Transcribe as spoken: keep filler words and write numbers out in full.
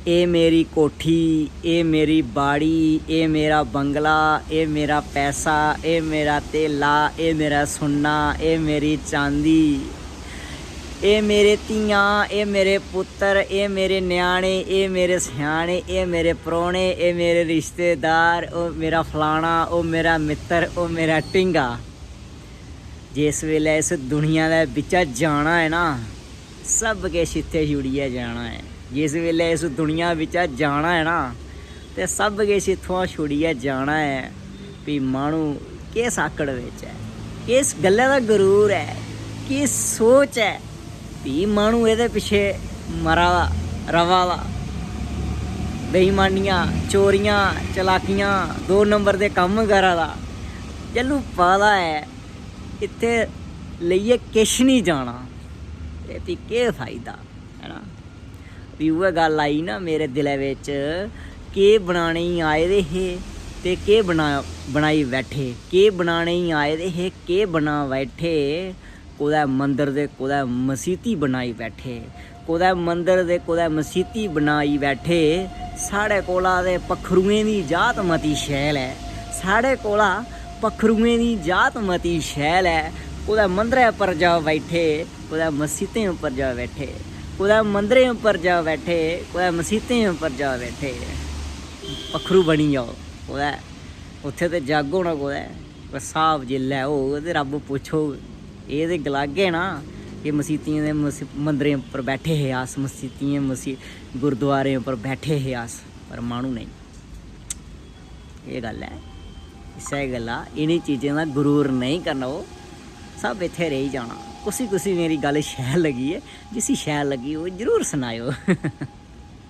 एह् मेरी कोठी, एह् मेरी बाड़ी, एह् मेरा बंगला, एह् मेरा पैसा, एह् मेरा धेला, एह् मेरा सुन्ना, एह् मेरी चांदी, एह् मेरे धियां, एह् मेरे पुत्तर, एह् मेरे ञ्याणे, एह् मेरे स्याने, एह् मेरे परौह्ने, एह् मेरे रिश्तेदार, ओह् मेरा फलाना, ओह् मेरा मित्तर, ओह् मेरा ढिंगा। जिस बेल्लै इस दुनिया दे बिच्चा जाना ऐ ना, सब किश इत्थै छुड़ियै जाना ऐ। जिस बेल्लै इस दुनिया बिच्चा जाना ऐ ना, ते सब किश इत्थुआं छुड़ियै जाना ऐ। फ्ही माह्नू किस आकड़ बिच ऐ, किस गल्लै दा गरूर ऐ, किस सोच ऐ? फ्ही माह्नू एह्दे पिच्छे मरा दा, रवा दा, बेईमानियां, चोरियां, चलाकियां, दो नंबर दे कम्म करा दा। जैलूं पता ऐ इत्थै लेइयै किश निं जाना, ते फ्ही केह् फायदा, है ना? फ्ही उ'ऐ गल्ल आई ना मेरे दिलै बिच, केह् बनाने गी आए दे हे ते केह् बना-, बनाई बैठे, केह् बनाने गी आए दे हे, केह् बना बैठे। कुतै मंदर ते कुतै मसीती बनाई बैठे, कुतै मंदर ते कुतै मसीती बनाई बैठे। साढ़े कोला ते पक्खरुएं दी जात मती शैल ऐ, साढ़े कोला पक्खरुएं दी जात मती शैल ऐ। कुतै मंदरै पर जा बैठे, कुतै मसीतें उप्पर जा बैठे, कुतै मंदरें उप्पर जा बैठे, कुतै मसीतें उप्पर जा बैठे। पक्खरू बनी जाओ कुतै, उत्थै ते जग होना कुतै। पर स्हाब जिसलै होग ते रब्ब पुच्छोग। एह् ते गलागे ना कि मसीतियें दे मस-, मंदरें उप्पर बैठे हे अस, मसीतियें, मसी-, गुरुद्वारें उप्पर बैठे हे अस, पर माह्नू नेईं। एह् गल्ल ऐ। इस्सै गल्ला इ'नें चीजें दा गरूर नेईं करना। ओह् सब इत्थै रेही जाना। कुसी कुसी मेरी गल्ल शैल लगी ऐ, जिसी शैल लगी ओह् जरूर सनाएओ।